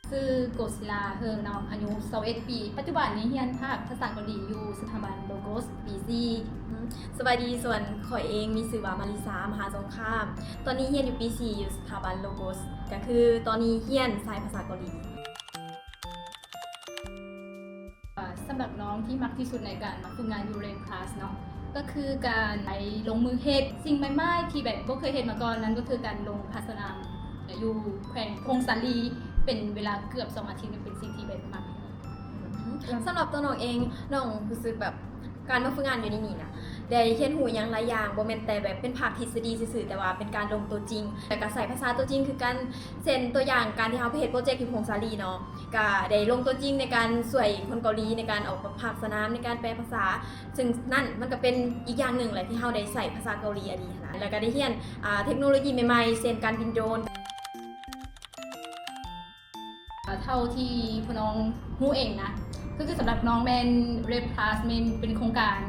ຊື່ ໂກສິລາ ເຮີເນາະ ອາຍຸຊາວເອັດປີ ປັດຈຸບັນນີ້ຮຽນພາກພາສາເກົາຫຼີຢູ່ສະຖາບັນໂລໂກສ ປີສີ່. ສະບາຍດີ ສ່ວນຂ້ອຍເອງມີຊື່ວ່າ ມາລິສາ ມະຫາສົງຄາມ ຕອນນີ້ຮຽນຢູ່ປີສີ່ ຢູ່ສະຖາບັນໂລໂກສ ກະຄືຕອນນີ້ຮຽນສາຍພາສາເກົາຫຼີ. ສຳລັບນ້ອງທີ່ມັກທີ່ສຸດໃນການມາຝຶກງານຢູ່ Red Plus ເນາະ ກໍຄືການໄປລົງມືເຮັດສິ່ງໃໝ່ໆ ທີ່ແບບບໍ່ເຄີຍເຮັດມາກ່ອນ ນັ້ນກໍຄືການລົງພາກສະໜາມ ຢູ່ແຂວງຜົ້ງສາລີ ເປັນເວລາເກືອບສອງອາທິດ ເປັນສິ່ງທີ່ແບບມັກ. ສຳລັບຕົວນ້ອງເອງ ນ້ອງຮູ້ສຶກແບບການມາຝຶກງານຢູ່ໃນນີ້ນະ ໄດ້ຮຽນຮູ້ຫຍັງຫຼາຍຢ່າງ ບໍ່ແມ່ນແຕ່ແບບເປັນພາກທິດສະດີຊື່ໆ ແຕ່ວ່າເປັນການລົງຕົວຈິງ ແລ້ວກະໃຊ້ພາສາຕົວຈິງຄືກັນ. ເຊັ່ນ ຕົວຢ່າງການທີ່ເຮົາໄປເຮັດໂປຣເຈັກຢູ່ຜົ້ງສາລີເນາະ ກະໄດ້ລົງຕົວຈິງໃນການຊ່ວຍຄົນເກົາຫຼີໃນການອອກພາກສະໜາມ ໃນການແປພາສາ ເຊິ່ງນັ້ນມັນກະເປັນອີກຢ່າງໜຶ່ງແຫຼະ ທີ່ເຮົາໄດ້ໃຊ້ພາສາເກົາຫຼີອີ່ຫຼີຫັ້ນນະ ແລ້ວກະໄດ້ຮຽນ ອ່າ ເທັກໂນໂລຢີໃໝ່ໆ ເຊັ່ນ ການບິນໂດຣນ. ເທົ່າທີ່ພວກນ້ອງຮູ້ເອງນະ ກໍຄືສຳລັບນ້ອງແມ່ນ Red Plus ແມ່ນເປັນໂຄງການ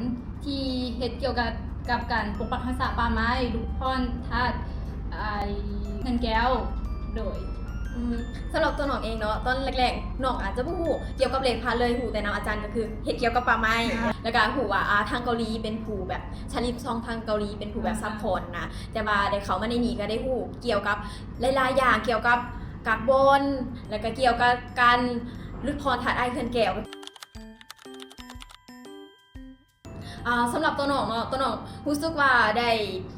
ທີ່ເຮັດກ່ຽວກັບ ກັບການປົກປັກຮັກສາປ່າໄມ້ ຫຼຸດຜ່ອນທາດ ອາ ເຮືອນແກ້ວ ໂດຍ ອືມ ສຳລັບຕົວນ້ອງເອງເນາະ ຕອນແລກໆ ນ້ອງອາດຈະບໍ່ຮູ້ກ່ຽວກັບ Red Plus ເລີຍ ຮູ້ແຕ່ນຳອາຈານ ກໍຄືເຮັດກ່ຽວກັບປ່າໄມ້ ແລ້ວກະຮູ້ວ່າ ອາ ທາງເກົາຫຼີເປັນຜູ້ແບບ ຊາລິບຊ່ອງທາງເກົາຫຼີເປັນຜູ້ແບບ ອືມ ຊັບພອດນະ ແຕ່ວ່າໄດ້ເຂົ້າມາໃນນີ້ກະໄດ້ຮູ້ກ່ຽວກັບ ຫຼາຍໆຢ່າງ ກ່ຽວກັບກາບອນ ແລ້ວກະກ່ຽວກັບການຫຼຸດຜ່ອນທາດອາຍເຮືອນແກ້ວ. ອາ ສຳລັບຕົວນ້ອງເນາະ ຕົວນ້ອງຮູ້ສຶກວ່າໄດ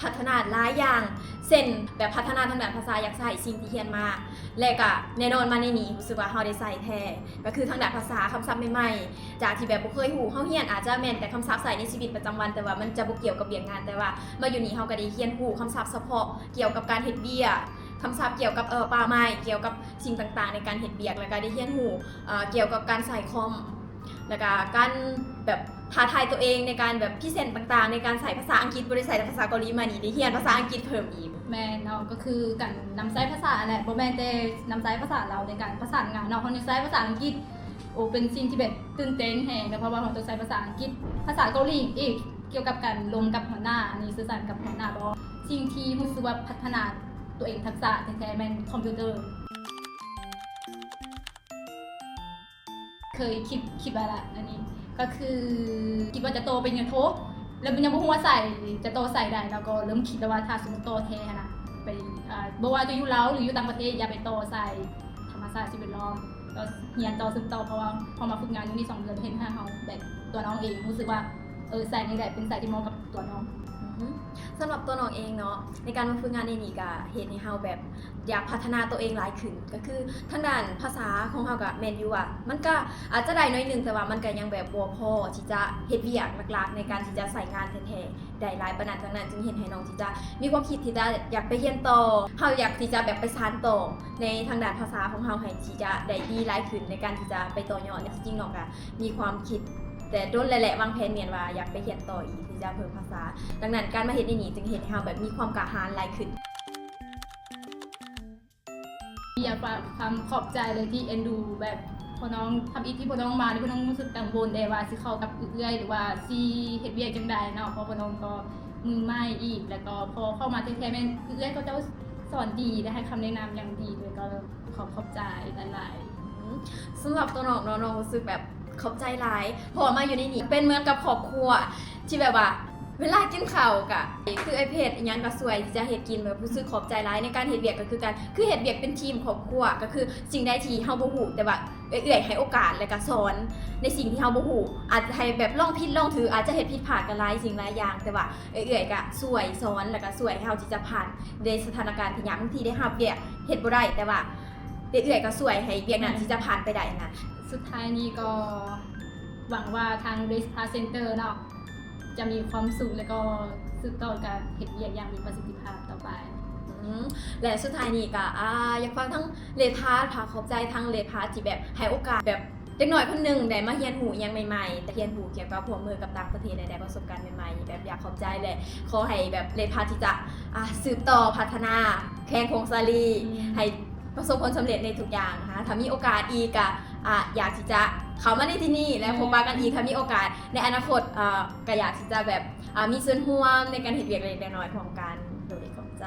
້ພັດທະນາຫຼາຍຢ່າງ ເຊັ່ນ ແບບພັດທະນາທາງດ້ານພາສາ ຢາກໃຊ້ສິ່ງທີ່ຮຽນມາ ແລະກະແນ່ນອນມາໃນນີ້ ຮູ້ສຶກວ່າເຮົາໄດ້ໃຊ້ແທ້ ກະຄືທາງດ້ານພາສາ ຄຳສັບໃໝ່ໆ ຈາກທີ່ແບບບໍ່ເຄີຍຮູ້ ເຮົາຮຽນອາດຈະແມ່ນແຕ່ຄຳສັບໃຊ້ໃນຊີວິດປະຈຳວັນ ແຕ່ວ່າມັນຈະບໍ່ກ່ຽວກັບວຽກງານ ແຕ່ວ່າມາຢູ່ນີ້ເຮົາກະໄດ້ຮຽນຮູ້ຄຳສັບສະເພາະກ່ຽວກັບການເຮັດວຽກ ຄຳສັບກ່ຽວກັບ ເອີ ປ່າໄມ້ ກ່ຽວກັບສິ່ງຕ່າງໆໃນການເຮັດວຽກ ແລ້ວກະໄດ້ຮຽນຮູ້ ເອີ ກ່ຽວກັບການໃຊ້ຄອມ ແລ້ວກະການແບບທ້າທາຍຕົວເອງໃນການແບບພຣີເຊັນຕ່າງໆ ໃນການໃຊ້ພາສາອັງກິດ ບໍ່ໄດ້ໃຊ້ແຕ່ພາສາເກົາຫຼີ ມານີ້ໄດ້ຮຽນພາສາອັງກິດເພີ່ມອີກ. ແມ່ນເນາະ ກໍຄືການນຳໃຊ້ພາສາຫັ້ນແຫຼະ ບໍ່ແມ່ນແຕ່ນຳໃຊ້ພາສາລາວໃນການປະສານງານເນາະ ເຮົາຍັງໃຊ້ພາສາອັງກິດ. ໂອ ເປັນສິ່ງທີ່ແບບຕື່ນເຕັ້ນແຮງເນາະ ເພາະວ່າເຮົາຕ້ອງໃຊ້ພາສາອັງກິດ ພາສາເກົາຫຼີອີກ ກ່ຽວກັບການລົມກັບຫົວໜ້າ ອັນນີ້ສື່ສານກັບຫົວໜ້າບໍ່. ສິ່ງທີ່ຮູ້ສຶກວ່າພັດທະນາຕົວເອງທັກສະແທ້ໆ ແມ່ນຄອມພິວເຕີ. ເຄີຍຄິດ ຄິດວ່າລະ ອັນນີ້ກໍຄືຄິດວ່າຈະຕໍ່ປະລິນຍາໂທ ແລ້ວຍັງບໍ່ຮູ້ວ່າສາຍຈະຕໍ່ສາຍໃດ ແລ້ວກໍເລີ່ມຄິດແລ້ວວ່າ ຖ້າສົມມຸດຕໍ່ແທ້ຫັ້ນນະ ໄປ ອາ ບໍ່ວ່າຈະຢູ່ລາວ ຫຼື ຢູ່ຕ່າງປະເທດ ຢ່າໄປຕໍ່ສາຍທຳມະຊາດ ສິ່ງແວດລ້ອມ ກໍຮຽນຕໍ່ ສືບຕໍ່ ເພາະວ່າເຮົາມາຝຶກງານຢູ່ນີ້ສອງເດືອນ ເຮັດໃຫ້ເຮົາແບບ ຕົວນ້ອງເອງຮູ້ສຶກວ່າ ເອີ ສາຍນີ້ແຫຼະເປັນສາຍທີ່ເໝາະກັບຕົວນ້ອງ. ອືຮຶ ສຳລັບຕົວນ້ອງເອງເນາະ ໃນການມາຝຶກງານໃນນີ້ກະເຮັດໃຫ້ເຮົາແບບ ຢາກພັດທະນາຕົວເອງຫຼາຍຂຶ້ນ ກໍຄືທາງດ້ານພາສາຂອງເຮົາກະແມ່ນຢູ່ວ່າ ມັນກະອາດຈະໄດ້ໜ້ອຍໜຶ່ງ ແຕ່ວ່າມັນກະຍັງແບບບໍ່ພໍທີ່ຈະເຮັດວຽກຫຼັກໆ ໃນການທີ່ຈະໃຊ້ງານແທ້ໆໄດ້ຫຼາຍປານນັ້ນ. ດັ່ງນັ້ນຈຶ່ງເຮັດໃຫ້ນ້ອງທີ່ຈະມີຄວາມຄິດທີ່ຈະຢາກໄປຮຽນຕໍ່ ເຮົາຢາກທີ່ຈະແບບໄປສານຕໍ່ໃນທາງດ້ານພາສາຂອງເຮົາ ໃຫ້ທີ່ຈະໄດ້ດີຫຼາຍຂຶ້ນ ໃນການທີ່ຈະໄປຕໍ່ຍອດ. ແລະ ທີ່ຈິງນ້ອງກະມີຄວາມຄິດແຕ່ດົນແລ້ວແຫຼະ ວາງແຜນແມ່ນວ່າຢາກໄປຮຽນຕໍ່ອີກ ທີ່ຈະເພີ່ມພາສາ. ດັ່ງນັ້ນການມາເຮັດໃນນີ້ຈຶ່ງເຮັດໃຫ້ເຮົາແບບມີຄວາມກ້າຫານຫຼາຍຂຶ້ນ. ຢາກຝາກຄຳຂອບໃຈເລີຍທີ່ເອັນດູແບບພວກນ້ອງ ທຳອິດທີ່ພວກນ້ອງມານີ້ ພວກນ້ອງຮູ້ສຶກກັງວົນແດ່ວ່າຊິເຂົ້າກັບເອື້ອຍ ຫຼືວ່າຊິເຮັດວຽກຈັ່ງໃດເນາະ ເພາະພວກນ້ອງກໍມືໃໝ່ອີກ ແລ້ວກໍພໍເຂົ້າມາແທ້ໆ ແມ່ນເອື້ອຍເຂົາເຈົ້າສອນດີ ແລະ ໃຫ້ຄຳແນະນຳຢ່າງດີ ໂດຍກໍຂໍຂອບໃຈຫຼາຍໆ. ອືມ ສຳລັບຕົວນ້ອງເນາະ ນ້ອງຮູ້ສຶກແບບຂອບໃຈຫຼາຍ ເພາະວ່າມາຢູ່ໃນນີ້ເປັນເໝືອນກັບຄອບຄົວ ທີ່ແບບວ່າ ເວລາກິນເຂົ້າກະຄືອ້າຍເພັດ ອີ່ຫຍັງກະຊ່ວຍທີ່ຈະເຮັດກິນ ແບບຮູ້ສຶກຂອບໃຈຫຼາຍ. ໃນການເຮັດວຽກກະຄືກັນ ຄືເຮັດວຽກເປັນທີມຄອບຄົວ ກະຄືສິ່ງໃດທີ່ເຮົາບໍ່ຮູ້ ແຕ່ວ່າເອື້ອຍໆໃຫ້ໂອກາດ ແລ້ວກະສອນໃນສິ່ງທີ່ເຮົາບໍ່ຮູ້ ອາດຈະໃຫ້ແບບລອງຜິດລອງຖືກ ອາດຈະເຮັດຜິດພາດກັນຫຼາຍສິ່ງຫຼາຍຢ່າງ ແຕ່ວ່າເອື້ອຍໆກະຊ່ວຍສອນ ແລ້ວກະຊ່ວຍໃຫ້ເຮົາທີ່ຈະຜ່ານໃນສະຖານະການທີ່ຍາກ. ບາງທີໄດ້ຮັບວຽກເຮັດບໍ່ໄດ້ ແຕ່ວ່າເອື້ອຍໆກະຊ່ວຍໃຫ້ວຽກນັ້ນ ອືມ ທີ່ຈະຜ່ານໄປໄດ້ຫັ້ນນະ. ສຸດທ້າຍນີ້ກໍຫວັງວ່າທາງ Red Plus Center ເນາະ ຈະມີຄວາມສຸກ ແລ້ວກໍສືບຕໍ່ການເຮັດວຽກຢ່າງມີປະສິດທິພາບຕໍ່ໄປ. ອືມ ແລະ ສຸດທ້າຍນີ້ກະ ອາ ຢາກຝາກທາງ Red Plus ຝາກຂອບໃຈທາງ Red Plus ທີ່ແບບໃຫ້ໂອກາດແບບເດັກນ້ອຍຄົນໜຶ່ງໄດ້ມາຮຽນຮູ້ອີ່ຫຍັງໃໝ່ໆ ໄດ້ຮຽນຮູ້ກ່ຽວກັບຮ່ວມມືກັບຕ່າງປະເທດ ແລະ ໄດ້ປະສົບການໃໝ່ໆ. ແບບຢາກຂອບໃຈ ແລະ ຂໍໃຫ້ແບບ Red Plus ທີ່ຈະ ອາ ສືບຕໍ່ພັດທະນາແຂວງຜົ້ງສາລີ ອືມ ໃຫ້ປະສົບຜົນສຳເລັດໃນທຸກຢ່າງ. ຫາ ຖ້າມີໂອກາດອີກກະ ອາ ຢາກທີ່ຈະເຂົ້າມາໃນທີ່ນີ້ ແລະ ພົບປະກັນອີກ ຖ້າມີໂອກາດໃນອະນາຄົດ ອາ ກະຢາກທີ່ຈະແບບ ອາ ມີສ່ວນຮ່ວມໃນການເຮັດວຽກເລັກໆນ້ອຍໆຮ່ວມກັນ. ໂດຍ ຂອບໃຈ.